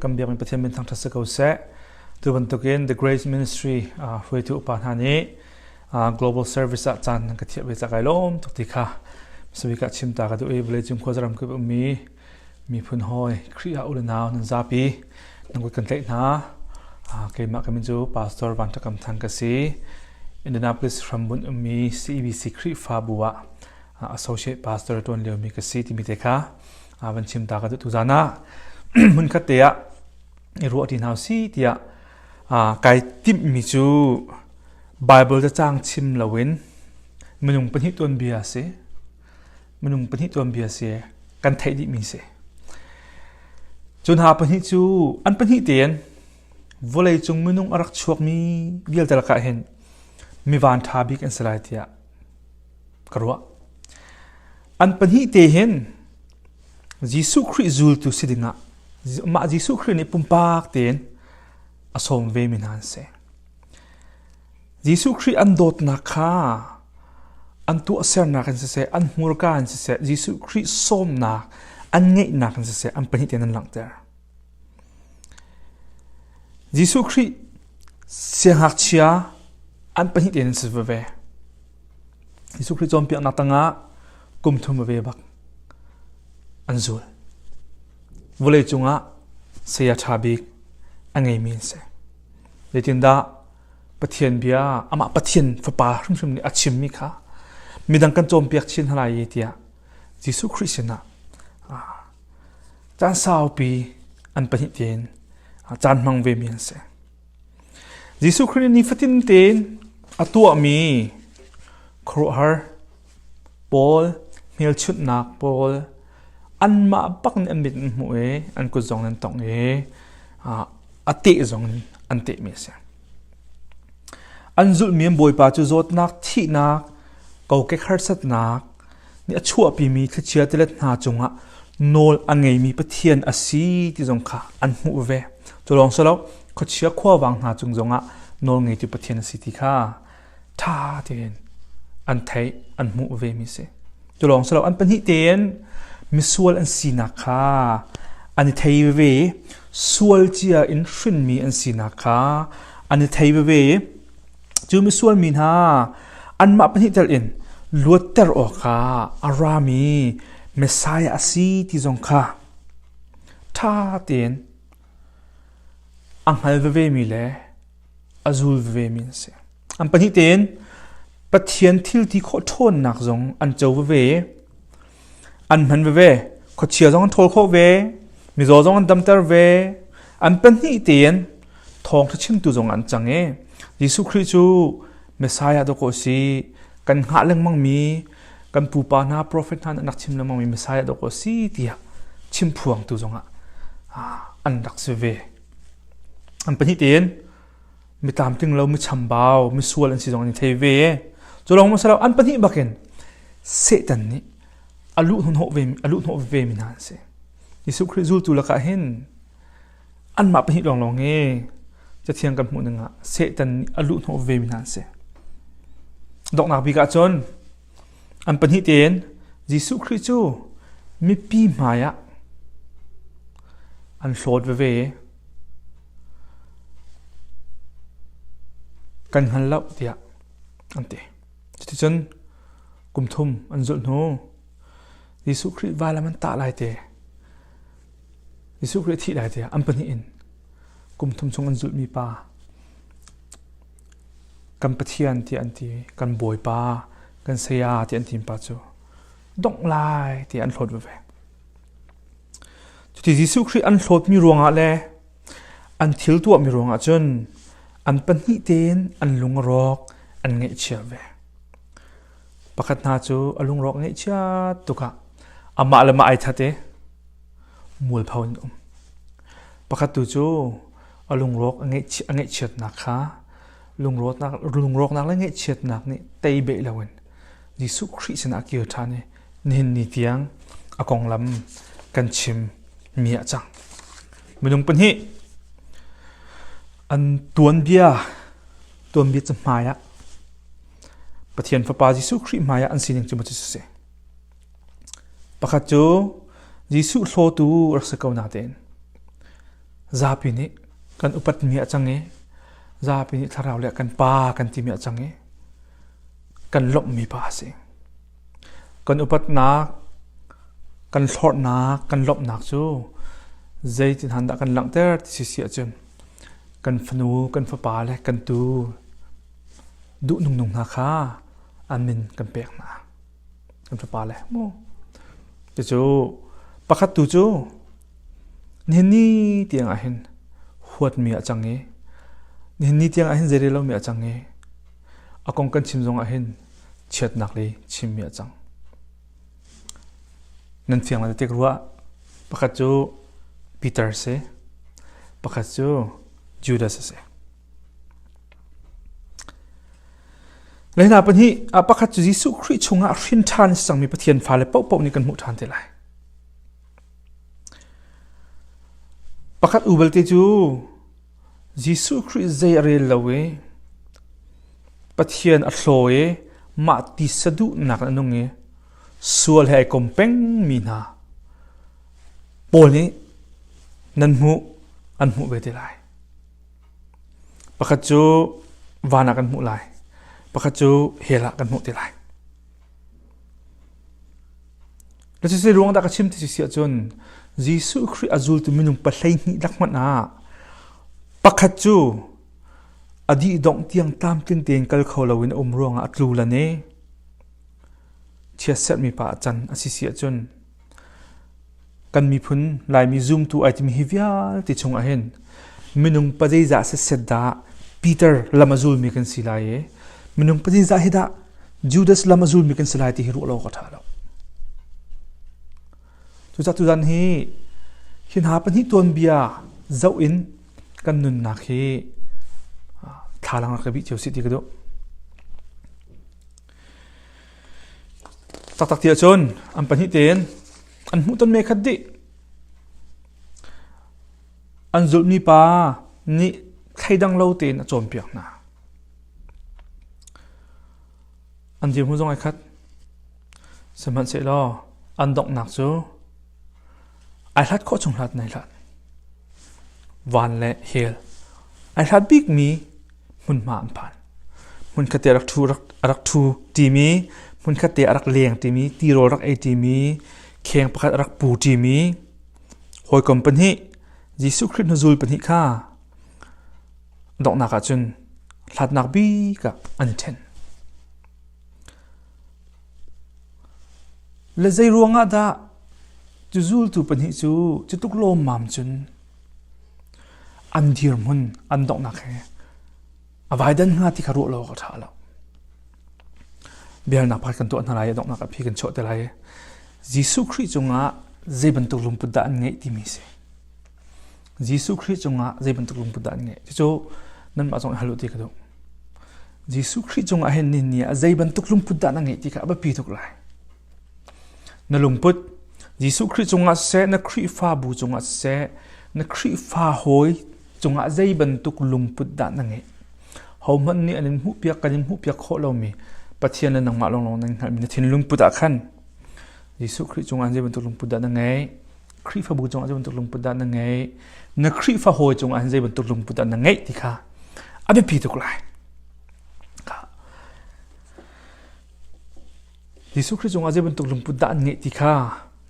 Kan biakmi Pathian min thangṭhat si ko seh. Tu bantukin The Grace Ministry hruaitu upa hna nih Global Service ah caan nan ka thiah ve ca kai lawm tuk ti kha hmasabik ah chim ta ka duh i vawleicung khuazaram kip ummi miphun hawi Khrih ah u le nau nan zapi nan kut kan tlaih hna. Keimah ka min cu Pastor Van Ṭha Kam Thang ka si. Indianapolis hrambunh ummi CEBC Khrihfabu ah associate pastor ṭuan liomi ka si timi te kha van chim ta ka duh tuzan ah hmunkhat te ah i ruah ṭi hna si tiah kai timhmi cu Bible cacang chim loin minung pahnih tuanbia si minung pahnih tuanbia si kan theih dihmi si cu hna pahnih cu an pahnih tein vawlei cung minung a rak chuakmi vialte lakah hin mi van ṭha bik an si lai tiah ka ruah. An pahnih te hin Jesuh Khrih zultu si dingah mah Jesuh Khrih nih pumpak tein a sawm ve mi hna an si. Jesuh Khrih an dawtnak kha an tuahsernak in siseh, an hmurka in siseh, Jesuh Khrih sawmnak an ngeihnak in siseh, an pahnih tein an langhter. Jesuh Khrih siangngakchia an pahnih tein an si veve. Jesuh Khrih cawnpiaknak tangah kum thum veve bak an zul. Vawlei cungah saya ṭha bik a ngeimi an si. Zeitindah Pathian bia amah Pathian fapa hrimhrim nih a chimmi kha midang kan cawnpiak chin hna lai tiah Jesuh Khrih sinah Caan saupi an pahnih tein caan hmang vemi an si. Jesuh Khrih nih nifatin tein a tuahmi khuaruahhar pawl, hmelchunhnak pawl anmah bak nih an mit an hmuh i an kut zong an tongh i a teh zong in an tehmi a si. An zulhmi an Bawipa cu zawtnak, thihnak, kokek harsatnak, nih a chuahpimi thlichia tilet hna cungah nawl a ngeimi Pathian a si ti zong kha an hmuh ve. Cu lawng si lo, khuachia khuavang hna cung zongah nawl ngeitu Pathian a si ti kha ṭha tein an theih, an hmuh vemi si. Cu lawng si lo, an pahnih tein misual an sinak kha an i thei veve i sual cia in hrinmi an sinak kha an i thei veve i Cu misual mi hna anmah pahnih tel in luatter awkah a rami Messiah a si ti zong kha ṭha tein a hngal vevemi le a zul vevemi an si. An pahnih tein Pathian thil ti khawh ṭhawnnak zong an co veve i an hman veve. Khuachia zong an ṭhawl khawh ve, mizaw zong an damter ve. An pahnih tein thawngṭha chimtu zong an cang i Jesuh Khrih cu Messiah dawkaw a si kan hngah lengmangmi kan pupa hna profet hna nih an rak chim lengmangmi Messiah dawkaw a si tiah chimphuangtu zongah an rak si ve. An pahnih tein mi tlamtling lo mi chambau misual an si zong an i thei ve. Cu lawng maw si lo an pahnih bakin Satan nih a luh hnawh ve a luh hnawh ve mi hna an si. Jesuh Khrih zultu lakah hin anmah pahnih lawnglawng hi cathiang kan hmuh ning ah Satan nih a luhhnawh vemi hna an si. Donghnak bik ah cun an pahnih tein Jesuh Khrih cu mipi hmai ah an hlawt veve i kan hngal lo tiah an ti. Cuticun kum thum an zulh hnu Jesuh Khrih vailam an tah lai te Jesuh Khrih a thih lai tiah an pahnih in kum thum chung an zulhmi pa kan Pathian tiah an ti kan Bawipa kan saya tiah an ti pa cu dongh lai tiah an hlawt veve. Cuti Jesuh Khrih an hlawtmi ruangah le an thil tuahmi ruangah cun an pahnih tein an lung a rawk an ngaihchia ve. Pakhat hna cu a lungrawk ngaihchia tuk ah amah le mah ai that i mualpho in um. Pakhat tu cu a lungrawk a ngaihchiatnak kha lungrawknak, lungrawknak le ngaihchiatnak nih tei beh loin Jesuh Khrih sinah kir ṭhan i nihin ni tiang a konglam kan chim mi ah cang. Minung pahnih an tuanbia tuanbia cahmai ah Pathian Fapa Jesuh Khrih hmai ah an sining cu maw cu si. Pakhat cu Jesuh hlawtu rak si ko natein. Zapi nih kan upatmi a cang i zapi nih thlarau le kan pa kan timi a cang i kan lawmhmi pa a si. Kan upatnak, kan hlorhnak, kan lawmhnak cu zeitin han dah kan langhter ti si si ahcun kan fanu, kan fapa le kan tu duh nungnung hna kha an min kan pek hna. Kan fapa le mu. Cucu pakhat tu cu nihin ni tiang ah hin huatmi a cang i nihin ni tiang ah hin zei lomi a cang i a kong kan chim zong ah hin chiatnak le chimmi a cang. Nan fiang lai tik rua pakhat cu Peter si pakhat cu Judas a si. Le hna pahnih pakhat cu Jesuh Khrih chungah hrin ṭhan a si cangmi Pathian fale paohpaoh nih kan hmuh ṭhan te lai. Pakhat u belte cu Jesuh Khrih zei a rel lo i Pathian a hlaw i mah ti saduhnak a nung i sual he ai kom pengmi hna pawl nih nan hmuh an hmuh ve te lai. Pakhat cu van ah kan hmuh lai. Pakhat cu hell ah kan hmuh te lai. Na cucu ruang dah ka chim ti si ahcun Jesuh Khrih a zultu minung 12 lak hmanh ah pakhat cu a dih dongh tiang tlamtling tein kal kho loin a um ruangah a tlu lan i chiatserhmi pa a can a si si ahcun kan miphun Laimi zumtu ai timi hi vialte chungah hin minung pazeizah setset dah Peter lam a zulmi kan si lai i minung pazeizah hi dah Judas lam a zulmi kan si lai ti hi ruah lo ka ṭha lo. Cucaah tuzan hi hi hna pahnih tuanbia zoh in kan nunnak hi thlalang rak ka bih cio sih ti ka duh. Taktak ti ahcun an pahnih tein an hmuhton me khat dih. An zulhmi pa nih thleidang lo tein a cawnpiak hna. An dirhmun zong ai khat. Sihmanhsehlaw an donghnak cu ai hlat khawh chung hlat in ai hlat. Van le hell ai hlat bikmi hmunhma an phan. Hmunkhat te a rak ṭhu a rak ṭhu ṭimi, hmunkhat te a rak leng ṭimi, tirawl rak ei ṭimi, kheng pakhat a rak pu ṭimi, hawikom pahnih, Jesuh Khrih hnuzul pahnih kha donghnak ah cun hlatnak bik ah an i ṭhen. Le zei ruangah dah cu zultu pahnih cu cutluk lawmmam cun an dirhmun an donghnak he a vaidan hnga ti kha ruah lo awk a ṭha lo. Bialnak pakhat kan tuah hna lai i donghnak a phi kan chuah te lai. Jesuh Khrih cungah zei bantuk lungput dah an ngeih timi si. Jesuh Khrih cungah zei bantuk lungput dah an ngeih? Cucu nanmah zong i hal u ti ka duh. Jesuh Khrih cungah hin nihin ni ah zei bantuk lungput dah na ngeih ti kha a biapi tuk lai. Na lungput Jesuh Khrih cungah siseh, na Khrihfabu cungah siseh, na Khrihfa hawi cungah zei bantuk lungput dah na ngeih? Hohmanh nih an in hmuhpiak kan in hmuhpiak khawh lomi Pathian le nangmah lawnglawng nan hngalhmi na thinlung put ah khan Jesuh Khrih cungah zei bantuk lungput dah na ngeih? Khrihfabu cungah zei bantuk lungput dah na ngeih? Na Khrihfa hawi cungah zei bantuk lungput dah na ngeih ti kha a biapi tuk lai. Jesuh Khrih cungah zei bantuk lungput dah an ngeih ti kha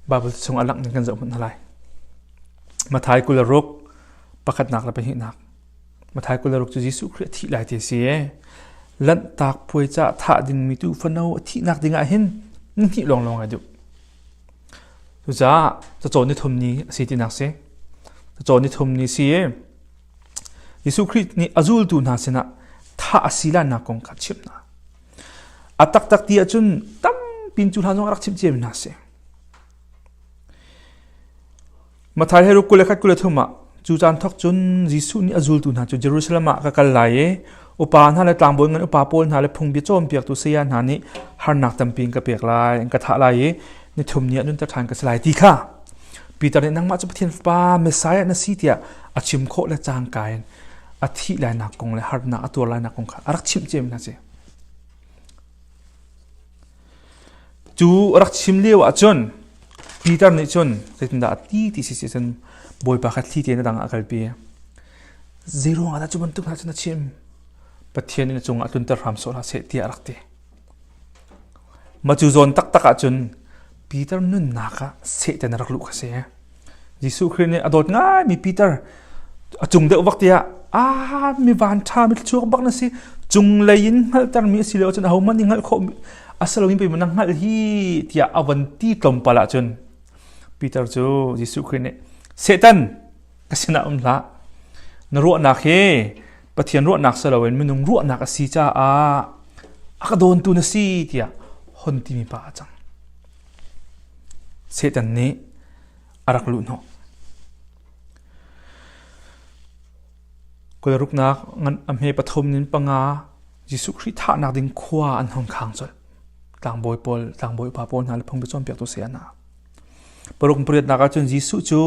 Baibal chung a langh ning kan zoh hmanh hna lai. Matthai 26 pakhatnak le pahnihnak. Matthai 26 cu Jesuh Khrih a thih lai ti a si i Lanhtak puai caah thah dingmi tu fano a thihnak dingah hin ni hnih lawnglawng ai duh. Cucaah cacawn ni thum ni a si tinak si. Cacawn ni thum ni si i Jesuh Khrih nih a zultu hna sinah thah a si lainak kong kha a chimh hna. A taktak ti ahcun tampi cu hlan zong a rak chimh ciami hna a si. Matthai he 21 23 ah cu caan thawk cun Jesuh nih a zultu hna cu Jerusalem ah ka kal lai i upa hna le tlangbawi ngan upa pawl hna le phungbia cawnpiaktu saya hna nih harnak tampi in ka pek lai, an ka thah lai i nithum ni ah nunter ṭhan ka si lai ti kha Peter nih nangmah cu Pathian Fapa Messiah na si tiah a chim khawh le cangka in a thih lainak kong le harnak a tuar lainak kong kha a rak chimh ciami hna si. Cu a rak chim lio ahcun Peter nih cun zeitindah a ti ti si si cun. Bawipa kha thli tein a dang ah a kalpi. Zei ruangah dah cu bantuk hna cu na chim? Pathian nih na cungah tlunter hram sawh hlah seh tiah a rak ti. Mah cu zawn taktak ahcun Peter nunnak ah Satan a rak luh kha si. Jesuh Khrih nih a dawt ngaimi Peter a cung deuh bak tiah ah mi van ṭha mi thluachuak bak na si cunglei in hngalhtermi a si lo ahcun ahohmanh nih hngalh khawh a si lomi pei na hngalh hi tiah a von ti tlawmpal ahcun Peter cu Jesuh Khrih nih Satan ka sinah um hlah na ruahnak hi Pathian ruahnak si loin minung ruahnak a si caah a ka dawntu na si tiah hon timi pa a cang. Satan nih a rak luh hnawh. Kawlruknak ngan a hme pathum nin panga Jesuh Khrih thahnak ding khua an hong khang colh. Tlangbawi pawl, tlangbawi upa pawl hna le phungbi cawnpiaktu saya hna. Paruk pariatnak ahcun Jesuh cu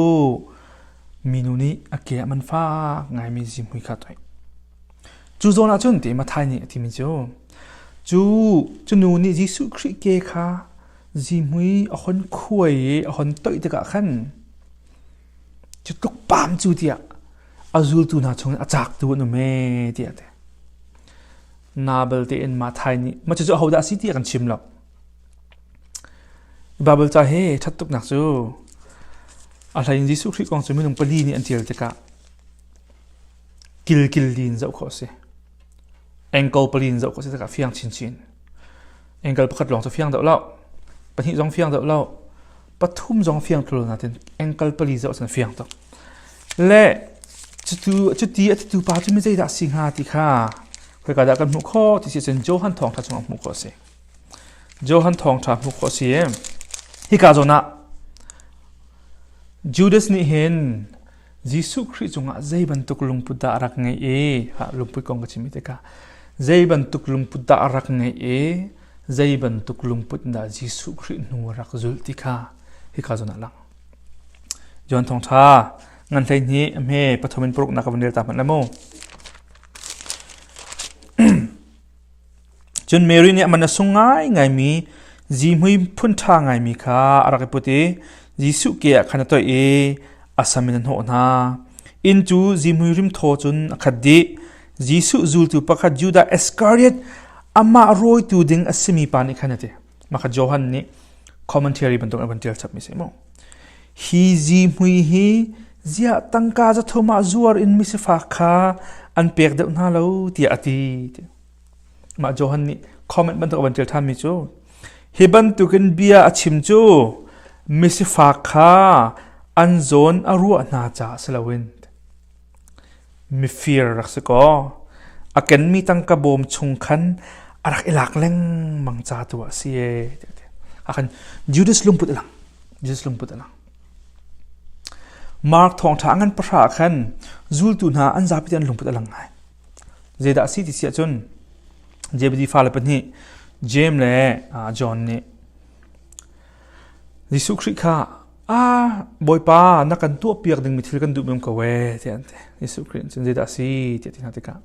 minu nih a ke ah man fak ngaimi zihmui kha toih. Cu zawn ahcun ti Matthai nih a timi cu cu cu nu nih Jesuh Khrih ke kha zihmui a hon khuai i a hon toih tikah khan cu tluk pam cu tiah a zultu hna chungin a caaktu an um ee tiah a ti. Nabal tein Matthai nih mah cucu ahodah a si ti a kan chim lo. Baibal ca hi ṭhat tuknak cu a hleiin Jesuh Khrih kong cu minung pali nih an ṭial tikah kilkil li in zoh khawh a si. Angle pali in zoh khawh a si tikah fiang chinchin. Angle pakhat lawng cu fiang deuh lo. Pahnih zong fiang deuh lo. Pathum zong fiang thlu natin angle pali zoh cun fiang tuk. Le cutu cuti a titu pa cu mi zeidah a si hnga ti kha khoika dah kan hmuh khawh ti si cun Johan thawngṭha chungah hmuh khawh a si. Johan thawngṭha hmuh khawh a si. Hika zawn ah Judas nih hin Jesuh Khrih cungah zei bantuk lungput dah a rak ngeih i lungput kong ka chim tikah zei bantuk lungput dah a rak ngeih i zei bantuk lungput dah Jesuh Khrih hnu a rak zulh ti kha hika zawn ah lang. Johan thawngṭha ngan 12 a hme pathum in paruknak ka van rel ta hmanh la mu. Cun Mary nih a man a sung ngaingaimi zihmui phun ṭha ngaimi kha a rak i put i Jesuh ke ah khan a toih i a sam in a hnawh hna. Inn cu zihmui rimthaw cun a khat dih. Jesuh zultu pakhat Judah Iskariot amah rawitu ding a simi pa nih khan a ti. Mah kha Johan nih commentary bantuk in a van ṭial chapmi a si mu. Hi zihmui hi ziah tangka zathum ah zuar in misifak kha an pek deuh hna lo tiah a ti. Mah Johan nih comment bantuk a van ṭial ṭhanmi cu hi bantukin bia a chim cu misifak kha an zawn a ruah hna caah si loin mifir rak si kaw a kenmi tangka bawm chung khan a rak i lak lengmang ca tu ah a si ee a kan Judas lungput a lang Judas lungput a lang Mark thawngṭha a ngan pahra ah khan zultu hna an zapi te an lungput a lang ngai Zeidah a si ti si ahcun Zebedi fale pahnih Jeim le John nih Jesuh Khrih kha ah Bawipa na kan tuahpiak dingmi thil kan duh mem ko ee tiah an ti. Jesuh Khrih cun zeidah a si tiah ti hna tikah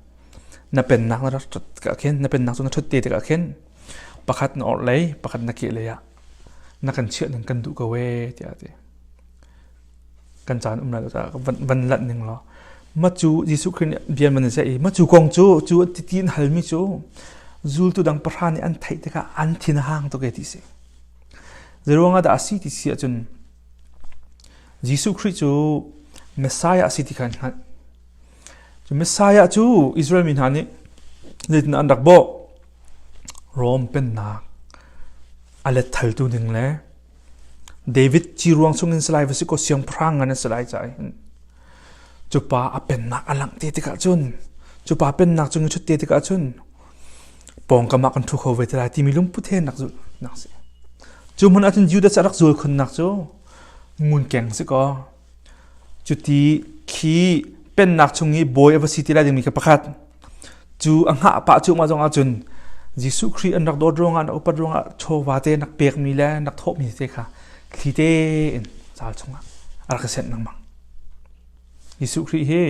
na pennak na rak ṭhat tikah khin na pennak cu na ṭhut te tikah khin pakhat na orhlei pakhat na kehlei ah na kan chiah ning kan duh ko ee tiah a ti. Kan caan um lai lo caah van lanh ning law ma cu Jesuh Khrih nih bia man i ma cu kong cu cu ti in halmi cu zultu dang pahra nih an theih tikah an thin a hang tuk e ti si. Zeiruang ah dah a si ti si ahcun Jesuh Khrih cu Messiah a si ti kha an hngalh. Cu Messiah cu Israel mi hna nih zeitin an rak bawh? Rom pennak a letthaltu ding le David ciruang chungin si lai va si kaw siangpahrang ngan a si lai caah hin cu pa a pennak a langh te tikah cun cu pa pennak cung i ṭhut te tikah cun pawngkam ah kan ṭhu kho ve te lai timi lungput he nak zulh nak si. Cu hmun ahcun Judas a rak zul khunnak cu ngunkeng si kaw cuti khi pennak chung i bawi a va si ti lai dingmi kha pakhat cu a hngah pah cuahmah zong ahcun Jesuh Khrih an rak dawt ruangah an upat ruangah chawva te nak pekmi le nak thawhmi te kha thli tein cal chungah a rak i senh lengmang. Jesuh Khrih hi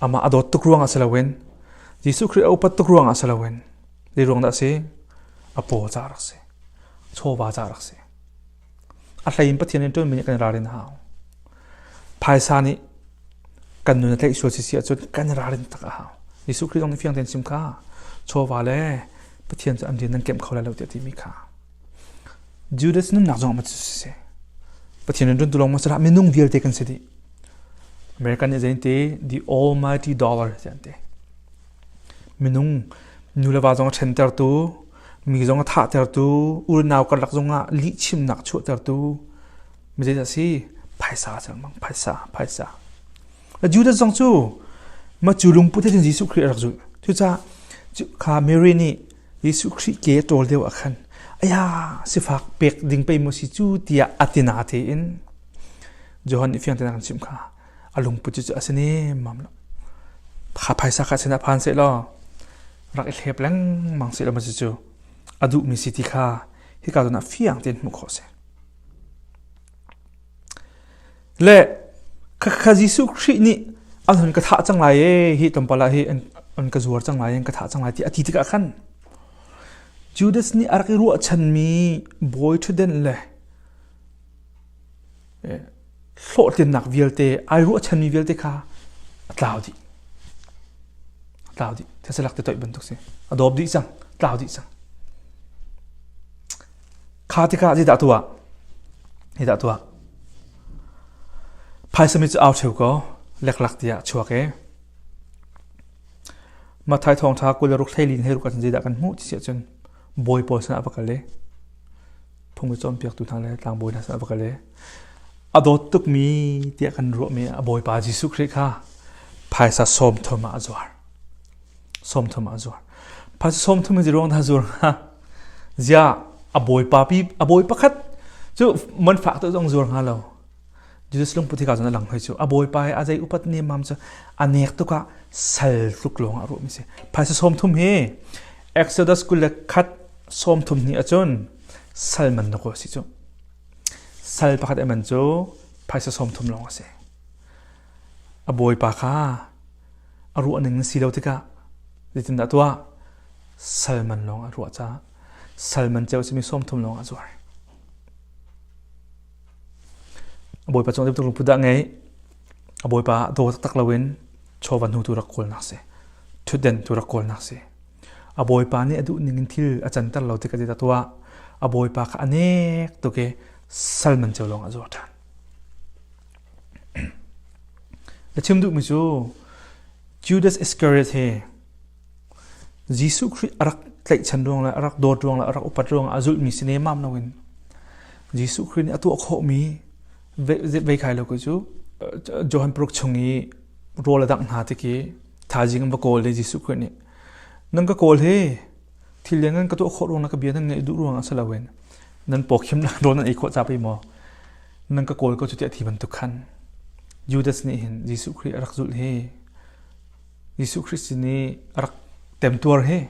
amah a dawt tuk ruangah si loin Jesuh Khrih a upat tuk ruangah si loin zei ruang dah a si? A paw ca rak si. Chawva ca rak si. A hlei in Pathian in ṭuanmi nih kan i ralrin a hau. Phaisa nih kan nun a tlaih sual si si ahcun kan ralrin tak a hau. Jesuh Khrih zong nih fiang tein chim kha chawva le Pathian cu an rian nan kemh kho lai lo tiah timi kha. Judas nunnak zong ah si. Pathian rian ṭuantu lawng ma si minung vialte kan si dih. American nih zei ti the almighty dollar ti an ti. Minung nu le va zong a ṭhentertu, mi zong a thahtertu, unau karlak zongah lihchimnak chuahtertu, mi zeidah si? Phaisa cang phaisa, phaisa. Judas zong cu ma cu lungput he cun Jesuh Khrih a rak zulh. Cucaah kha Mary nih Jesuh Khrih ke a ṭawl deuh ah khan aya sifak pek ding pei maw si cu tiah a ti na tein Johan nih fiang tein a kan chimh kha a lungput cu a si nemmam lo. Kha phaisa kha sinah phan seh law rak i hlep lengmang seh law ma cu a duhmi si ti kha hika zawn ah fiang tein hmuh khawh a si. Le khakha Jesuh Khrih nih an hun ka thah cang lai ee hi tlawmpal ah hi an ka zuar cang lai an ka thah cang lai ti a ti tikah khan Judas nih a rak i ruahchanmi bawi ṭhutdenh le hlawhtlinnak vialte ai ruahchanmi vialte kha a tlau dih. A tlau dih. Thesalak te toih bantuk si. A dawp dih cang. Tlau dih cang. Kha tikah zeidah tuah? Zeidah tuah? Phaisa mi cu au ṭheu ko, leklak tiah chuak e. Matthai thawngṭha 26 hleilin he ruk ahcun zeidah kan hmuh ti si ahcun bawi pawl sinah va kal i phung cawnpiaktu hna le tlangbawi hna sinah va kal i a dawt tukmi tiah kan ruahmi a Bawipa Jesuh Khrih kha phaisa 30 ah a zuar. 30 ah a zuar. Phaisa 30 in ruang dah zuar hnga? Ziah a bawipa pi a bawi pakhat cu man fak tuk zong zuar hnga lo. Jesus lungput hi ka cun a lang hoi cu a bawipa he a zei upat nemmam cu a nek tuk ah sal tluk lawng ah ruahmi si. Phaisa 30 hi Exodus 21 30 ni ahcun sal man na kaw si cu. Sal pakhat a man cu phaisa 30 lawng a si. A bawipa kha a ruah ning na si lo tikah zeitindah tuah? Sal man lawng a ruah caah sal man ceu simi 30 lawng a zuar. A bawipa cung ah lungput dah ngei? A bawipa daw taktak loin chawva hnu tu rak kawlnak si. Thutden tu rak kawlnak si. A bawipa nih a duh ning in thil a canter lo tikah zeidah tuah? A bawipa kha a nek tuk i sal man ceu lawng a zuar ṭhan. Na chim duhmi cu Judas Iscariot hi Jesuh Khrih a rak tlaihchan ruang le a rak dawt ruang le a rak upat ruang ah a zulhmi si nemmam loin Jesuh Khrih nih a tuah khawhmi vei khai lo cu Johan paruk chung i rawl a dangh hna tik i thaizing an va kawl i Jesuh Khrih nih nan ka kawl hi thil lianngan ka tuah khawh ruang le ka bia nan ngaih duh ruang ah si loin nan pawkhim rawl nan ei khawh ca pei maw nan ka kawl ko cu tiah thi bantuk khan Judas nih hin Jesuh Khrih a rak zulh hi Jesuh Khrih sin i a rak temtuar hi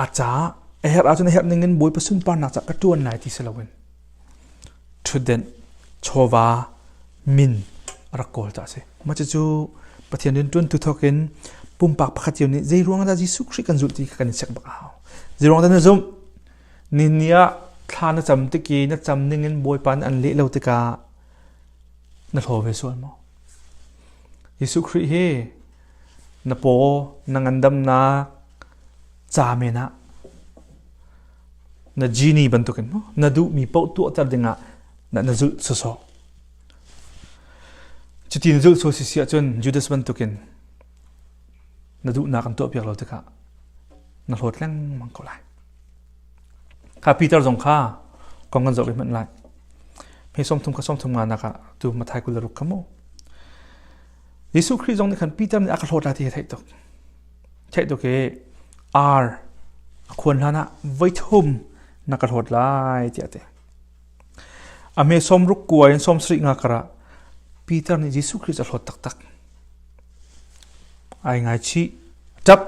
a caah a herh ahcun a herh ning in Bawipa sunparnak caah ka ṭuan lai ti si loin ṭhutdenh chawva min a rak kawl caah a si. Mah cucu Pathian rianṭuantu thawk in pumpak pakhat cio nih zei ruang dah Jesuh Khrih kan zulh ti kha kan i check bak a hau. Zei ruang dah na zumh? Ni ni ah thla na cam tik i na cam ning in Bawipa nih an leh lo tikah na hlaw ve sual maw? Jesuh Khrih hi na paw na ngandamnak ca men ah na genie bantukin maw na duhmi paoh tuahter dingah na, na zulh sawsawh. Cuti na zulh sual si si ahcun Judas bantukin na duhnak an tuahpiak lo tikah na hlawt lengmang ko lai. Kha Peter zong kha kong kan zoh ve hmanh lai. Hme 30 kha 30 nga nak ah tu Mathai 26 kha mu. Jesuh Khrih zong nih khan Peter nih a ka hlawt lai ti hi theih tuk. Theih tuk i ar a khuan hlan ah voithum na ka hlawt lai tiah ti. A hme 60 kua in 70 nga karah Peter nih Jesuh Khrih cu a hlawt taktak. Ai ngaichih. Ṭap.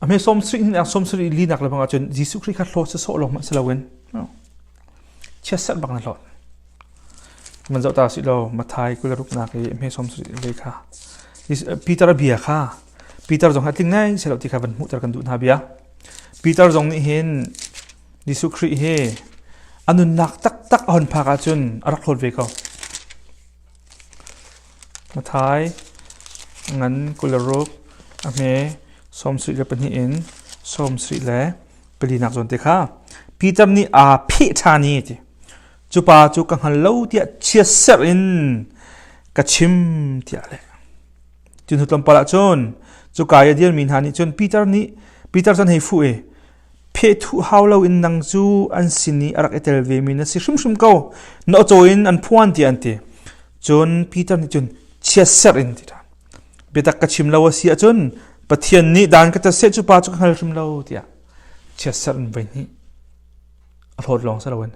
A hme 70 hin 70 linak le bang ahcun Jesuh Khrih kha hlawt sawsawh lawng hmanh si loin chiatserh bak na hlawt. Man zoh ta si law Mathai 26 nak i hme 70 lei kha Peter a bia kha Peter zong a tling ngai si lo ti kha van hmuhter kan duh hna bia. Peter zong nih hin Jesuh Khrih hi A nunnak taktak a hon phak ahcun a rak hlawt ve ko. Mathai ngan 26 a hme 72 in 74 nak zawn te kha Peter nih aa pheh ṭhan i ti. Cu pa cu ka hngal lo tiah chiatserh in ka chim tiah a leh. Cu hnu tlawmpal ah cun cuka i a dirmi hna nih cun Peter nih Peter cu an hei fuh i phehthuh hau loin nang cu an sin i a rak i tel vemi na si hrimhrim ko na aw in an phuan tiah an ti. Cun Peter nih cun chiatserh in ti ṭhan. Biatak ka chim lo a si ahcun Pathian nih dan ka tat seh cu pa cu ka hngal hrim lo tiah chiatserh in voi hnih a hlawt lawng si loin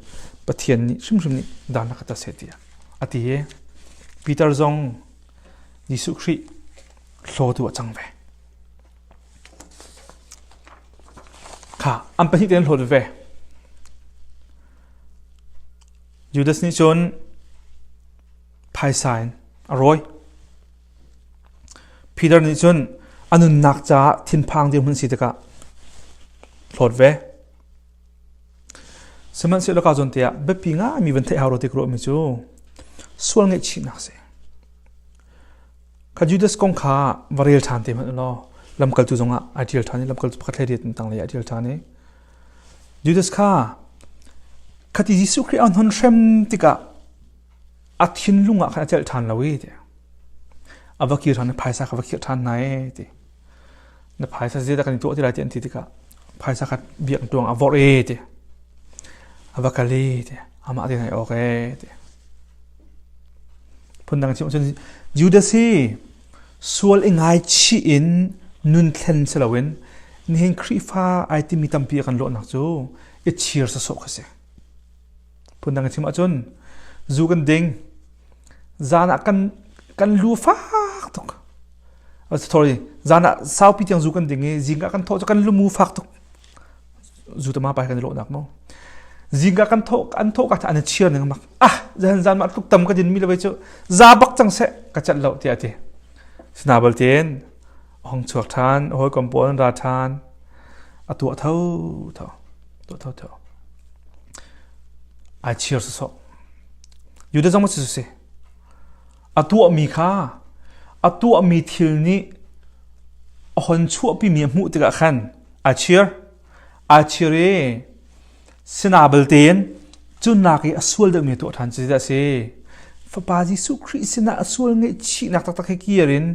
Pathian nih hrimhrim nih dan a ka tat seh tiah a ti i Peter zong Jesuh Khrih hlawtu a cang ve. Kha an pahnih tein hlawt ve. Judas nih cun phaisa in a rawi. Peter nih cun a nunnak caah thinphang dirhmun si tikah hlawt ve. Sihmanhsehlaw ka zawn tiah biapi ngaimi van theih hau rua ti ka ruahmi cu sual ngaihchihnak si. Kha Judas kong kha va rel ṭhan te hmanh law lamkaltu zongah ai ṭial ṭhan i lamkaltu pakhat hlei riat in tanglei ah ai ṭial ṭhan i Judas kha khati Jesuh Khrih an hon hrem tikah a thinlung ah khan a celh ṭhan lo i ti a va kir ṭhan i phaisa kha va khirh ṭhan hna e ti na phaisa zeidah kan i tuah ti lai ti an ti tikah phaisa kha biak tuang a vorh e ti a va kal i ti amah te nai awk e ti phundang chim cun Judas hi sual i ngaichih in nun thlen si loin nihin Khrihfa ai timi tampi a kan lawhnak cu i chir sawsawh kha si Phundang in chim ahcun zu kan ding zan ah kan kan lu fak tuk. Sorry, zan ah saupi tiang zu kan ding i zingka kan thawh cu kan lumu fak tuk. Zu tama pai kan i lawhnak mo. Zingka kan thawh an thawh ka an chiar ning mak. Ah, zan zan ma tluk tam ka din mi le cu za bak cang seh ka chat lo tiah ti. Sinabal ten hong chuak than, hawi kom pawl an ra than. A tuah tho tho. Tuah tho tho. Ai chir sawsawh. Judah zong si si. A tuahmi kha a tuahmi thil nih a hon chuahpimi a hmuh tikah khan ai chir. Ai chir i sinabal tein cunak i a sual deuhmi a tuah ṭhan cu dah si. Fapa Jesuh Khrih sinah a sual ngaihchihnak taktak he kir in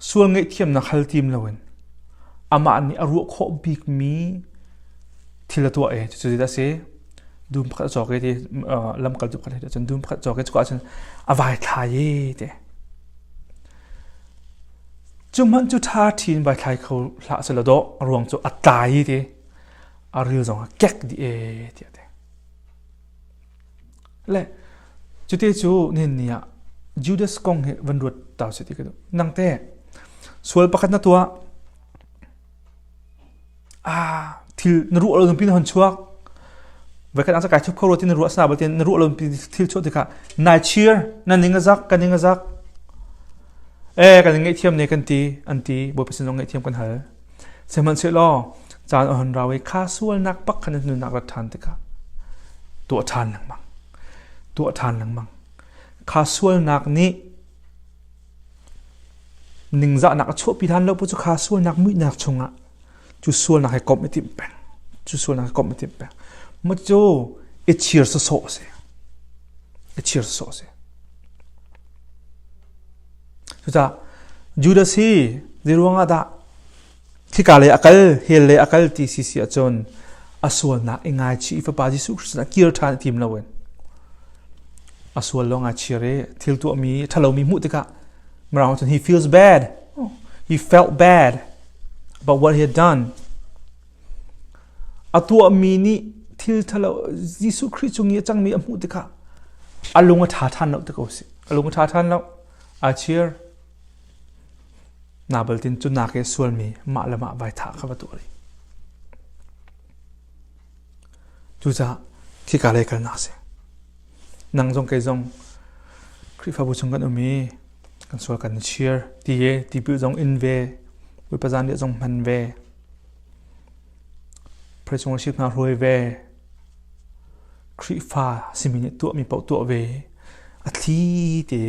sual ngaihthiamnak hal tim loin amah nih a ruah khawh bikmi thil a tuah i cucu zeidah a si dum pakhat a cawk i ti lamkaltu pakhat he cun dum pakhat cawk i cuka ah cun a vai thlai i ti cu hmanh cu ṭha ṭhin vai thlai kho hlah selaw dawh a ruang cu a tlai i ti a ril zong a kek dih e tiah ti le cute cu nihin ni ah Judas kong hi van ruat ta si ti ka duh nang te sual pakhat na tuah Ah, thil na ruah lo zongpi na hon chuak. Voikhat ang kai thup kho ro ti na ruah sa balte na ruah lo thil chuah tikah nai chir na ning a zak ka ning a zak. Eh kan ngaihthiam ne kan ti an ti Bawipa sin zong ngaihthiam kan hal. Sihmanhsehlaw caan a hon rau i kha sualnak bak khan nunnak rat ṭhan tikah tuah ṭhan lengmang. Tuah ṭhan lengmang. Kha sualnak nih Ningzahnak a chuahpi hlan lo cu kha sualnak muihnak chungah cu sualnak he komh i timh peng. Cu sualnak he komh i timh peng. Maw cu i chir sawsawh a si. I chir sawsawh a si. Cucaah Judas hi zeiruang ah dah Khika lei a kal, hell lei a kal ti si si ahcun a sualnak i ngaichih i Fapa Jesuh Khrist sinah kir ṭhan i tim loin a sual lawng ai chir i thil tuahmi ṭhalomi hmuh tikah Mirang cun he feels bad. He felt bad about what he had done. A tuahmi nih thil ṭhalo Jesuh Khrih cung i a cangmi a hmuh tikah a lung a ṭha ṭhan lo ti ko si. A lung a ṭha ṭhan lo. Aa chir. Nabal tin cu nak i sualmi mah le mah vai thah kha va tuah rih. Cucaah khika lei kalnak si. Nang zong kei zong Khrihfabu chung kan um i kan sual kan i chir ti i tipil zong in ve, Bawipa zanriah zong hman ve, Praise worship hna hruai ve. Khrihfa simi nih tuahmi paoh tuah ve a thli te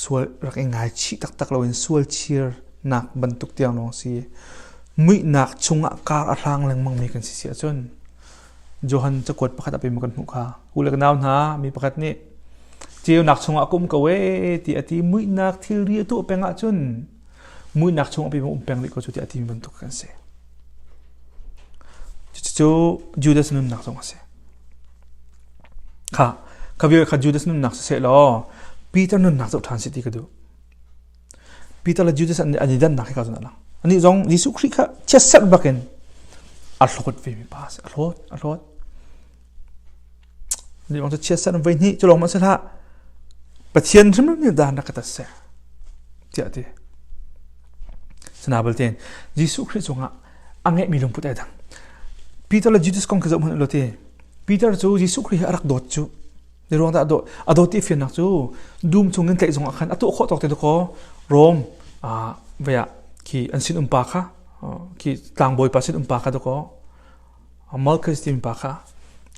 sual rak i ngaichih taktak loin sual chirnak bantuk tiang lawng si. Muihnak chungah kar a hlang lengmang mi kan si si ahcun Johan cakuat pakhat ah pei kan hmuh kha. U le ka nau hna mi pakhat nih ceunak chungah ka um ko ee ti a ti muihnak thilri a tuah peng ahcun muihnak chungah pei um peng rih ko cu ti a timi bantuk kan si. Cucu Judas nunnak zong a si. Kha, kha vial kha Judas nunnak siseh law Peter nunnak zoh ṭhan si ti ka duh. Peter le Judas an i dannak hi ka zon a lang. Anih zong Jesuh Khrih kha chiatserh bakin a hlawt ve mi pa a si. A hlawt, a hlawt. Anih zong cu chiatserh voi hnih cu lawng hmanh si hlah. Pathian hrimhrim nih dan rak ka tat seh tiah a ti. Sana balte Jesuh Khrih cungah a ngeihmi lungput ai dang. Peter le Judas kong khi zoh hmanh u law ti. Peter cu Jesuh Khrih hi a rak dawt cu. Ni ruang dah a dawt ti fiannak cu dum chung in tlaih zong ah khan a tuah khawh tawk te dakaw Rom vei ah khi an sin um pa kha khi tlangbawi pa sin um pa kha dakaw Malchus timi pa kha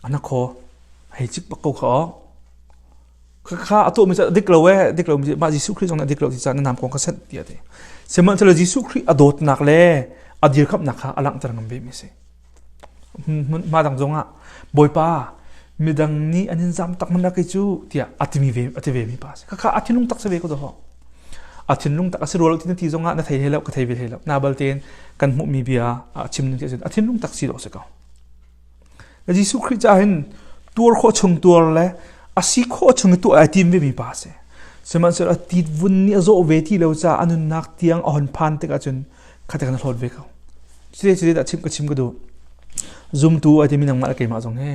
ana khaw hei cik bak ko kha kha a tuahmi cu a dik lo ee dik lo mah Jesuh Khrih zong nih a dik lo ti caah na nam kong kha sanh tiah a ti sihmanhsehlaw Jesuh Khrih a dawtnak le a dirkamhnak kha a langhter ngam ve mi a si Hma dang zongah Bawipa midang nih an in zam tak hmanh kei cu tiah a timi ve a ti ve mi pa a si. Khakha a thinlung tak si ve ko dawh. A thinlung tak a si rua lo ti na ti zongah na thei hlei lo ka thei ve hlei lo. Na bal tein kan hmuhmi bia a chim ning ti a thinlung tak si dawh si ko. Jesuh Khrih caah hin tuar khawh chung tuar le a si khawh chung i tuah ai tim ve mi pa a si. Sihmanhsehlaw a tit vun nih a zawh ve ti lo caah a nunnak tiang a hon phan tikah cun khatek na hlawt ve ko. Cite cite dah chim ka chim ka duh. Zumtu ai timi nangmah le keimah zong he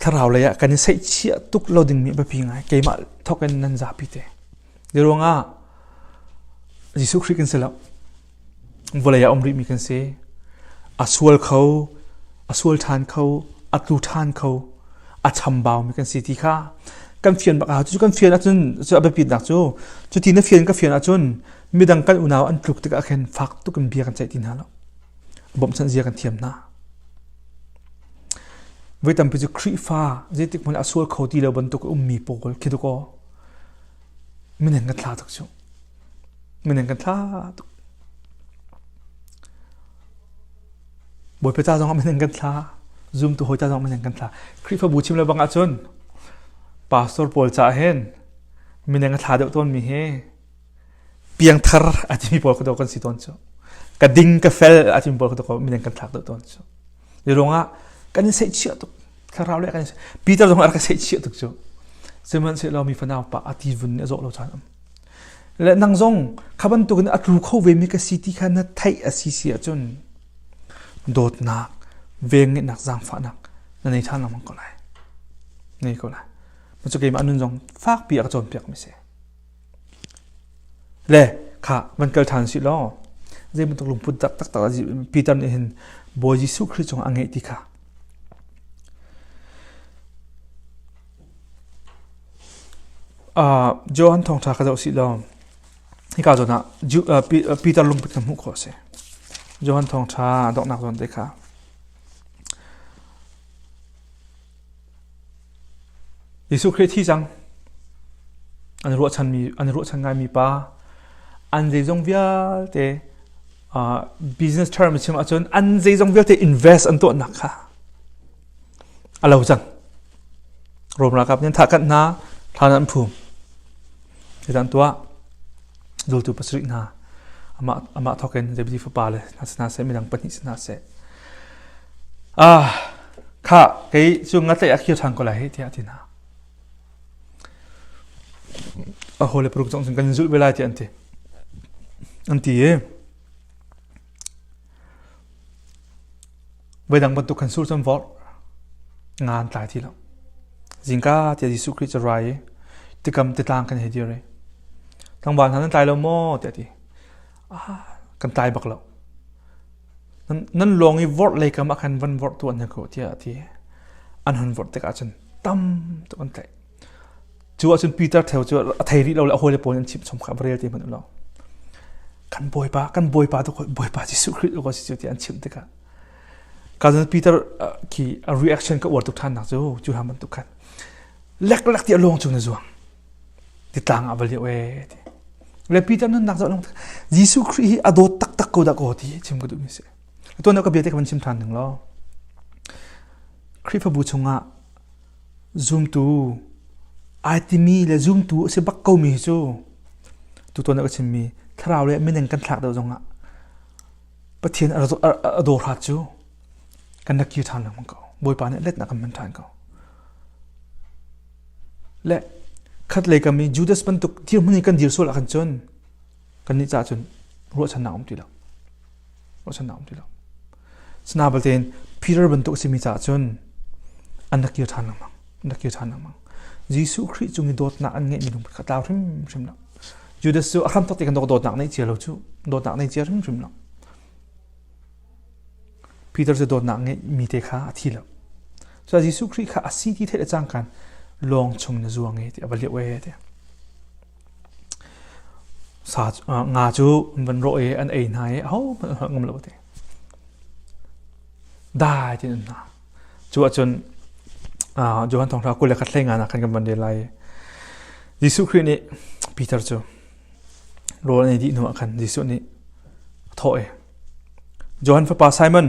thlarau lei ah kan i seihchiah tuk lo dingmi biapi ngai keimah thawk in nan zapi te. Hi ruangah Jesuh Khrih kan si lo. Vawlei ah um rihmi kan si. A sual kho, a sual ṭhan kho, a tlu ṭhan kho, a chambaumi kan si ti kha kan fian bak ah cu kan fian ahcun cu a biapitnak cu cuti na fian ka fian ahcun midang kan unau an tluk tikah khin fak tuk in bia kan ceih ti hna lo bawmhchanh zia kan thiam hna voi tampi cu Khrihfa zeitik hmanh a sual kho ti lo bantuk ummi pawl khi tu kaw minen kan thla tuk cu minen kan thla tuk Bawipa ca zong ah minen kan thla zumtu hawi ca zong minen kan thla Khrihfabu chim le bang ahcun pastor pawl caah hin minen a thla deuh tawnmi hi piangthar a timi pawl kha kan si tawn cu ka ding ka fel a timi pawl kha mineng kan thlak deuh tawn cu ni ruangah kan in seihchiah tuk thlarau le kan in Peter zong a rak seihchiah tuk cu sihmanhsehlaw mi fanau pa a ti vun nih a zawh lo caan um le nang zong kha bantukin a tlu kho ve mi ka si ti kha na theih a si si ahcun dawtnak vengngeihnak zaangfahnak na nei ṭhan lengmang ko lai nei ko lai cu keimah nun zong fakpi a ka cawnpiak mi si Le kha van kal ṭhan sih law zei bantuk lungput tak taktak Peter nih hin Bawi Jesuh Khrih cungah a ngeih ti kha uh, Johan thawngṭha kha zoh sih law hika zawn ah Peter lungput kan hmuh khawh a si. Johan thawngṭha donghnak zawn te kha. Jesuh Khrih thi cang. An ruahchanmi an ruahchan ngaimi pa an zeizong vialte uh, business term chim ahcun an zeizong vialte invest an tuahnak kha a lo cang. Rom ralkap nih an thah kanh hna, thlan an phum. Zeidah an tuah? Zultu pasarih hna amah amah thawk in Zebedi fapa le hna si hna seh midang pahnih si hna seh. Ah, kha kei cu ngatlaih a khir ṭhan ko lai hei tiah a ti hna. A hawile paruk zong cun kan in zulh ve lai tiah an ti. An ti i Voidang bantuk khan sur cun vorh nga an tlai ti lo. Zingka tiah Jesuh Khrih cu rai i tikam titlang kan hei dir i tlangval hna nan tlai lo maw tiah a ti. Ah, kan tlai bak lo. Nan, nan lawng i vorh lei kam ah khan van vorh tuah hna ko tiah a ti. An hun vorh tikah cun tam tuk an tlaih. Cu ahcun Peter theo cu a thei rih lo le a hawile pawl an chimh chom kha va rel ti hmanh u law. Kan Bawipa, kan Bawipa tu Bawipa Jesuh Khrih tu ko si cu tiah an chimh tikah. Cousin Peter khi a reaction ka uar tuk ṭhan nak cu cu hlan bantuk khan leklek ti a lawng cung na zuang ti tlang ah va lio e ti le Peter nunnak zoh long Jesuh Khrih hi a dawt taktak ko dah ko ti chim ka duh mi si tuan ka bia te ka van chim ṭhan ding law Khrihfabu chungah zumtu ai timi le zumtu a si bak ko mi cu tutuan ka chimmi thlarau le mineng kan thlak deuh zongah Pathian a dawr hrat cu kan rak kir ṭhan lengmang ko. Bawipa nih letnak kan hman ṭhan ko. Le khat lei kam i Judas bantuk dirhmun i kan dir sual ahkhan cun kannih caah cun ruahchannak um ti lo. Ruahchannak um ti lo. Sina balte Peter bantuk a simi caah cun an rak kir ṭhan lengmang. An rak kir ṭhan lengmang. Jesuh Khrih cung i dawtnak an ngeihmi lungput kha tlau hrimhrim lo. Judas cu a hramthawk ti kan dawtnak nei cia lo cu dawtnak nei cia hrimhrim lo. Peter cu dawtnak ngeihmi te kha a thi lo. Cu Jesuh Khrih kha a si ti theih le cangkan lawng chung na zuang e ti a va lioh e ti. Sa nga cu an van rawh i an ei hna i aho hmanh an holh ngam lo ti. Dai tin an hna. Cu ahcun Johan Thawngṭha 21 hlei nga nak khan kan van rel lai. Jesuh Khrih nih Peter cu rawl an ei dih hnu ah khan Jesuh nih a thawh i Johan fapa Simon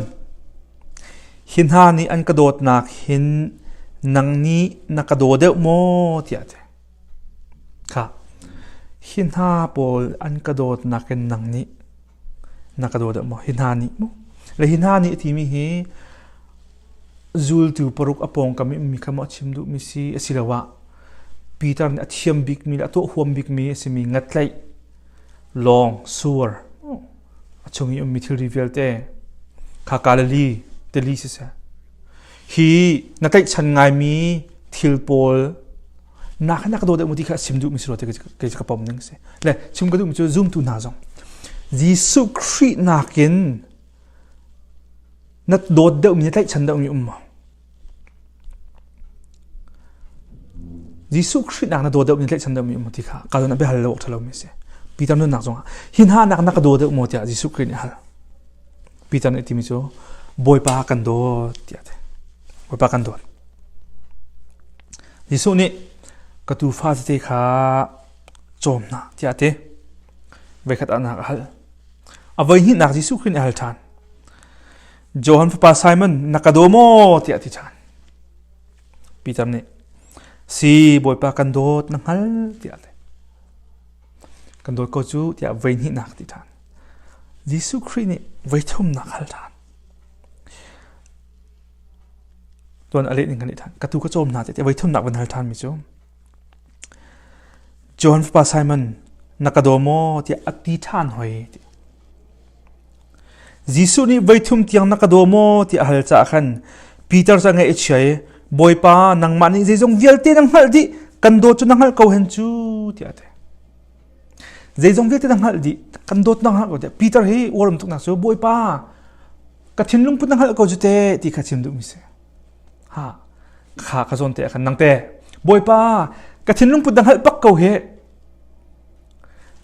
hi hna nih an ka dawtnak hin nang nih na ka daw deuh maw tiah a ti. Kha hi hna pawl an ka dawtnak in nang nih na ka daw deuh maw? Hi hna nih maw? Le hi hna nih a timi hi zultu paruk a pawngkam i ummi kha maw a chim duhmi si asiloah Peter nih a thiam bikmi le a tuah huam bikmi a simi ngatlaih, lawng, sur, a chung i ummi thilri vialte kha Galilee tili siseh hi na tlaihchan ngaimi thil pawl na kha na ka daw deuh mu ti kha chim duhmi si rua ti kei ka pom ning si le chim ka duhmi cu zumtu hna zong Jesuh Khrih nakin na dawt deuhmi na tlaihchan deuhmi um maw Jesuh Khrih nak na daw deuhmi tlaihchan deuhmi um maw ti kha ka zawn a biahal lo awk ṭha lomi si Peter nunnak zongah hi hna nak na ka daw deuh maw tiah Jesuh Khrih nih a hal Peter nih a timi cu Bawipa kan dawt tiah a ti Bawipa kan dawt Jesuh nih ka tuufa tete kha cawm hna tiah a ti. Voikhat ah nak a hal. A voihnihnak Jesuh Khrih nih a hal ṭhan. Johan fapa Simon na ka daw maw tiah a ti ṭhan. Peter nih si Bawipa kan dawt na hngal tiah a ti. Kan dawt ko cu tiah voihnihnak a ti ṭhan. Jesuh Khrih nih voithumnak hal ṭhan. Tuan a leh ning kan i ṭhan. Ka tu ka cawm hna tiah voi thumnak van hal ṭhanmi cu Johan fapa Simon na ka daw maw tiah a ti ṭhan hoi ti. Jesuh nih voi thum tiang na ka daw maw tiah a hal caah khan Peter cu a ngaih a chia i Bawipa nangmah nih zeizong vialte na hngalh dih kan dawt cu na hngalh ko hen cu tiah a ti. Zeizong vialte na hngalh dih kan dawt na hngalh ko tiah Peter hi uarum tuknak cu Bawipa ka thinlung put na hngalh ko cu te ti kha chim duhmi si ha kha ka zawn te khan nang te bawipa ka thinlung put na hngalh bak ko hi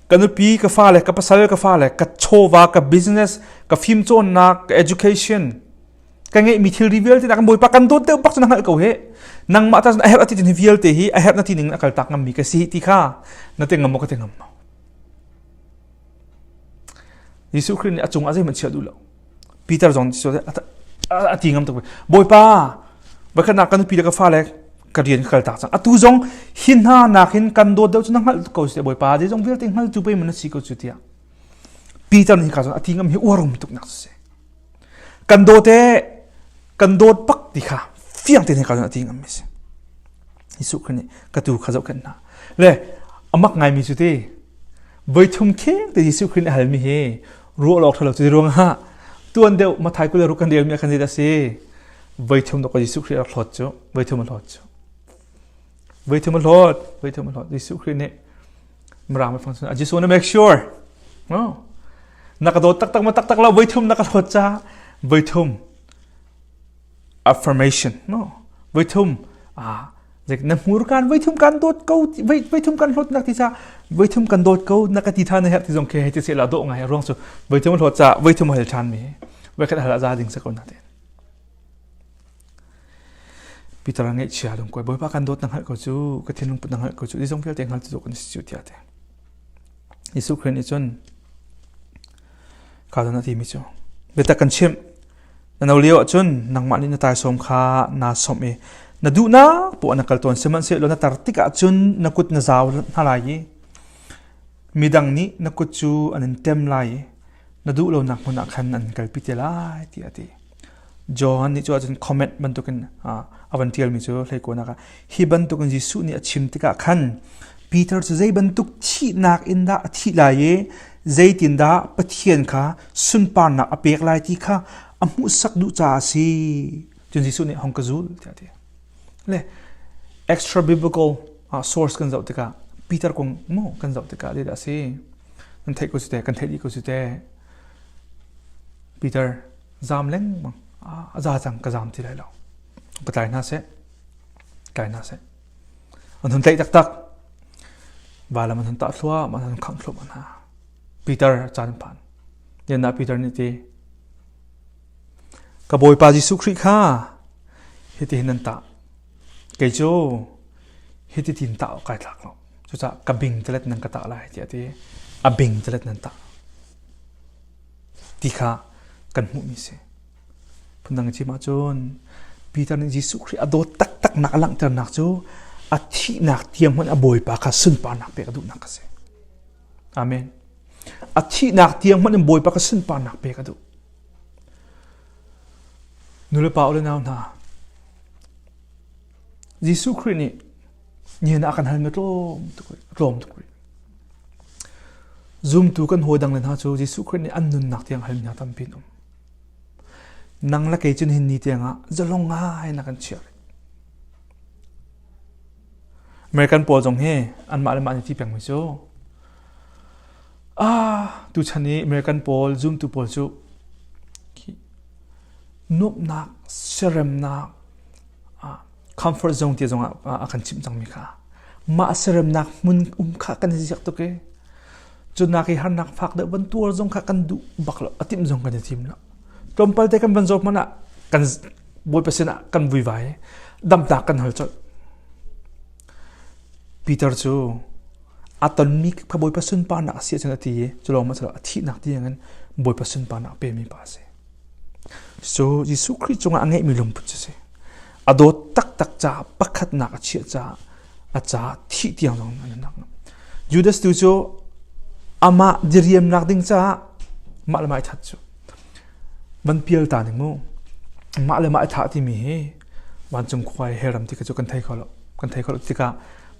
ka nupi ka fale ka pasal ka fale ka chawva ka business ka fimcawnnak ka education ka ngeihmi thilri vialte na kan bawipa kan dawt deuh bak cu na hngalh ko hi nangmah ta a herh a ti hi vialte hi a herh na ti ning a kal tak ngammi ka si ti kha na te ngam maw ka te ngam maw Jesuh Khrih nih a cungah zeihmanh chiah duh lo. Peter zong a ti ngam tuk. Bawipa, voikhat nak ka nupi le ka fale ka rian ka kal tak cang. Atu zong hi hna nakin kan dawt deuh cu na hngalh ko si Bawipa, zeizong vialte hngaltu pei man na si ko cu tiah. Peter nih hika cun a ti ngam hi uarum tuk nak si. Kan dawt e, kan dawt bak ti kha fiang tein hika cun a ti ngam mi si. Jesuh Khrih nih ka tu kha zohkhenh hna. Le amak ngaimi cu ti voithum kheng te Jesuh Khrih nih a halmi hi ruah lawk ṭhalo cu ruangah tuan deuh Mathai 26 kan relmi ah khan zeidah a si voithum dok Jesuh Khrih a rak hlawt cu voithum a hlawt cu voithum a hlawt voithum a hlawt Jesuh Khrih nih Mirang biafang cun I just want to make sure no na ka dawt taktak ma taktak lo voithum na ka hlawt ca voithum affirmation no voithum ah na hmurkan voithum kan dawt ko voithum kan hlawt nak ti ca voithum kan dawt ko na ka ti than na herh ti zong khi hei ti se la dawh ngai ruang cu voithum hlawt ca voithum hal than mi voikhat hal za ding sa ko na te. Peter a ngaihchia lungkuai Bawipa kan dawt na hngalh ko cu ka thinlung put na hngalh ko cu zeizong vialte hngal cu kan si cu tiah ti. Jesuh Khrih nih cun ka don a timi cu biatak kan chimh na no lio ahcun nangmah nih na taisawm kha naa sawmh i na duhnak poah na kal tawn sihmanhsehlaw na tar tikah cun na kut na zau hna lai i midang nih na kut cu an in tem lai i na duh lonak hmun ah khan an kalpi te lai tiah a ti. Johan nih cu ahcun comment bantukin a van ṭialmi cu hleikuanak ah hi bantukin Jesuh nih a chim tikah khan Peter cu zei bantuk thihnak in dah a thih lai i zeitindah Pathian kha sunparnak a pek lai ti kha a hmuhsak duh caah a si. Cun Jesuh nih hong ka zul tiah a ti. Le extra biblical source kan zoh tikah Peter kong mu kan zoh tikah zeidah a si? Kan theih ko su te, kan theih dih ko su te. Peter zam lengmang a za cang ka zam ti lai lo ka tlai hna seh tlai hna seh an hun tlaih taktak valam an hun tah thluahmah an hun khangh thluahmah hna Peter caan phan yan ah Peter nih ti ka bawipa Jesuh Khrih kha hiti hin nan tah kei cu hiti tin tah kai thlak lo cucaah ka bing telet nan ka tah lai tiah ti a bing telet nan tah ti kha kan hmuhmi si. Phundang in chim ahcun Peter nih Jesuh Khrih a dawt taktaknak a langhternak cu a thihnak tiang hmanh a Bawipa kha sunparnak pek a duhnak a si. Amen. A thihnak tiang hmanh in Bawipa kha sunparnak pek a duh. Nulepa u le nau hna, Jesuh Khrih nih nihin ah kan halmi tlawm tuk tlawm tuk rih. Zumtu kan hawi dang le hna cu Jesuh Khrih nih an nunnak tiang halmi hna tampi an um. Nang le kei cu nihin ni tiangah zalong ngai na kan chiah rih. American pawl zong hi anmah le mah an i ti pengmi cu ah tuchan i American pawl zumtu pawl cu nuamhnak siaremnak comfort zone ti zong ah a kan chimh cangmi kha mah siaremnak hmun um kha kan i ziak tuk i cunak i harnak fak deuh van tuar zong kha kan duh bak lo a timh zong kan i tim lo tlawmpal te kan van zawt hmanh ah kan bawipa sinah kan vuivai damtak kan hal colh Peter cu a tonmi kha bawipa sunparnak a si ahcun a ti i cu lawng a thihnak tiangin bawipa sunparnak a pemi pa a si So Jesuh Khrih cungah a ngeihmi lungput cu si. A dawt taktak caah pakhatnak a chiah caah a caah thih tiang zong a nunnak. Judas tu cu amah diriamnak ding caah mah le mah i that cu. Van pial ta ning mu. Mah le mah i thah timi hi vancung khua i hell ram ti kha cu kan thei kho lo. Kan thei kho lo tikah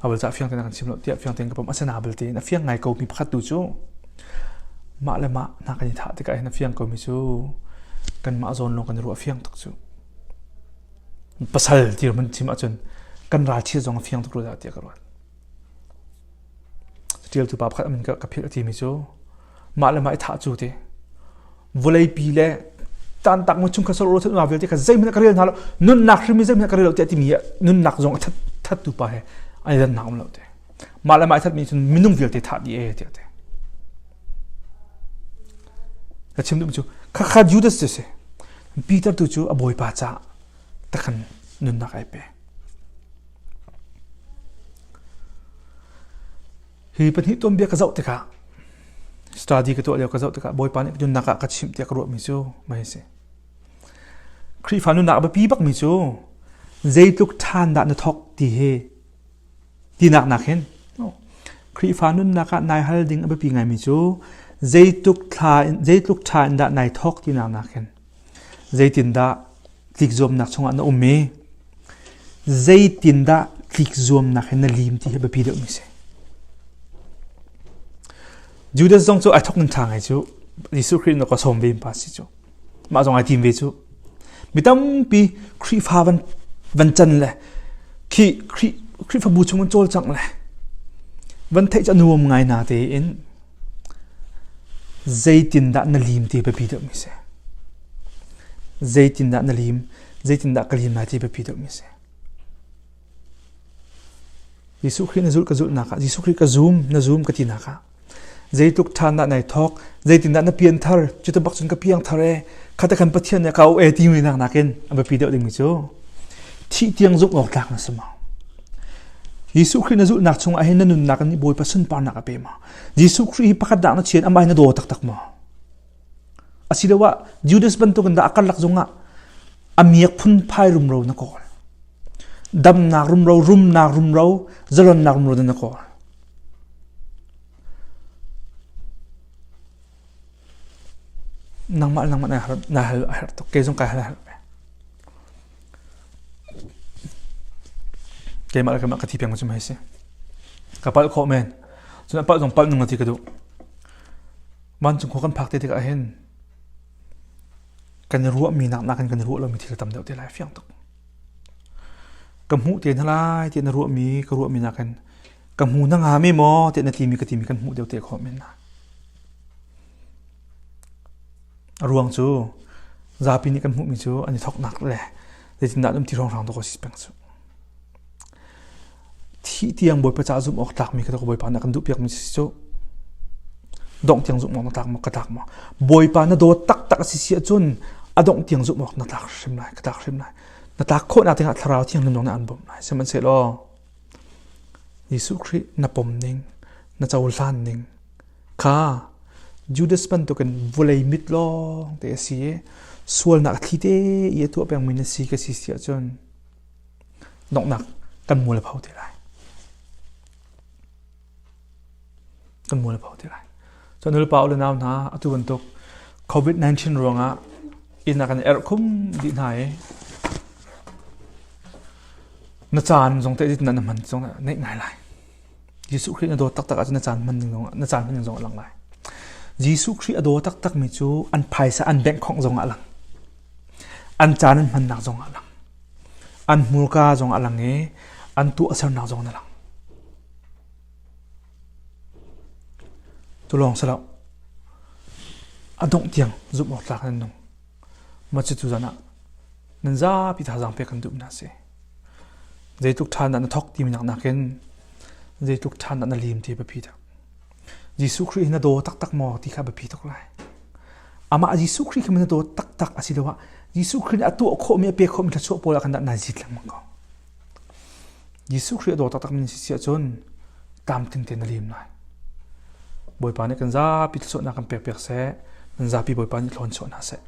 Bible ca fiang tein kan chim lo tiah fiang tein ka pom asina belte in a fiang ngai ko mi pakhat tu cu mah le mah hna kan i thah tikah hin a fiang ko mi cu kanmah zawn lawng kan i ruah fiang tuk cu pasal ti mun chim ahcun kan ralchia zong a fiang tuk rua tiah ka ruat tial tu pa pakhat amin ka philh a ti mi cu mah le mah i thah cu ti vawleipi le tantak mu chung kha sor ro na vialte kha zeihmanh ka rel hna lo nunnak hrim i zeihmanh ka rel lo tiah timi nunnak zong a that that tu pa he an i dannak um lo te mah le mah that mi cun minung vialte thah dih e tiah te ka chim duh cu kha kha Judas cu si Peter tu cu a bawipa ca takhan nunnak ai pe Hi pahnih tuanbia ka zoh tikah study ka tuah lio ka zoh tikah Bawipa nih nunnak ah ka chimh tiah ka ruahmi cu mah hi si. Khrihfa nunnak a biapi bakmi cu zeitluk ṭhan dah na thawk ti hi tinak nak hin Khrihfa nunnak ah nai hal ding a biapi ngaimi cu zeitluk thla in zeitluk ṭha in dah nai thawk tinak nak hin zeitindah tlikzuamnak chungah na um i zeitindah tlikzuamnak he na lim ti hi biapi deuhmi si. Judas zong cu ai thok ning ṭha ngai cu Jesuh Khrih na ka sawm ve pa si cu mah zong ai tim ve cu mi tampi Khrihfa van van can le khi Khrih Khrihfabu chung an cawlcangh le van theih cu a nuam ngai na tein Zeitindah na lim ti biapi deuhmi si. Zeitindah na lim, zeitindah ka lim lai ti biapi deuhmi si. Jesuh Khrih na zulh ka zulhnak ah, Jesuh Khrih ka zum, na zum ka tinak ah, zeitluk ṭhan dah nai thawk, zeitindah na pian thar, cuti bak cun ka piang thar e, khata kan Pathian nih ka au e timi nak nakin a biapi deuh dingmi cu. Thih tiang zumh awk tlak na si maw? Jesuh Khrih na zulhnak chungah hin na nunnak in Bawipa sunparnak a pe maw? Jesuh Khrih hi pakhat dah na chian amah hi na daw taktak maw? Asiloah Judas bantukin dah a karlak zongah a miak phunphai rumro na kawl. Damnak rumro, rumnak rumro, zalonnak rumro na kawl. Nangmah nangmah na hal na hal a herh tuk. Kei zong kai hal a herh ve. Keimah le keimah ka thi peng cu mei si. Ka palh khawh men. Cun a palh zong palh nung ti ka duh. Vancung khua kan phak te tikah hin kan i ruahmi nak nakin kan i ruah lomi thil tam deuh te lai fiang tuk. Ka hmuh te hna lai ti na ruahmi ka ruahmi nakin ka hmu na ngami maw ti na timi ka timi kan hmuh deuh te khawh men na. A ruang cu zapi nih kan hmuhmi cu an i thawknak le zeitindah an um ti hrawnghrang dawk a si peng cu. Thih tiang Bawipa caah zumh awk tlakmi kha Bawipa nih a kan duhpiakmi si cu dongh tiang zumh awk na tlak maw ka tlak maw Bawipa na dawt taktak a si si ahcun a dongh tiang zumh awk na tlak hrim lai ka tlak hrim lai na tlak khawhnak dingah thlarau thianghlim lawng nih an bawmh lai sihmanhsehlaw Jesuh Khrih na pom ning na cohlan ning kha Judas bantukin vawlei mit lawng te a si i sualnak a thli te i a tuah pengmi na si ka si si ahcun donghnak kan mual a pho te lai. Kan mual a pho te lai. Cun nulepa u le nau hna atu bantuk COVID-19 ruangah inn ah kan erh khum dih hna i na caan zong te na hman zong neih ngai lai. Jesuh Khrih na dawt taktak ahcun na caan hman ning zong na caan hman ning zong a lang lai. Jesuh Khrih a daw taktak mi cu an phaisa an bank khong zong ah a lang. An caan an hmannak zong ah a lang. An hmurka zong a lang i an tuahsernak zong a lang. Cu lawng si lo. A dongh tiang zumh awk tlak nan nung. Mah cu tuzan ah nan zapi thazaang pek kan duh hna si. Zeitluk ṭha dah na thawk timi nak nakin zeitluk ṭha dah na lim ti biapi tuk. Jesuh Khrih hi na daw taktak maw ti kha biapi tuk lai. Amah Jesuh Khrih kha na daw taktak asiloah Jesuh Khrih nih a tuah khawhmi a pek khawhmi thluachuah pawl ah khan dah nai zit lengmang ko. Jesuh Khrih a daw taktak mi si si ahcun tlamtling tein na lim lai. Bawipa nih kan zapi thluachuahnak kan pek piak seh. Nan zapi Bawipa nih thlawn chuah hna seh.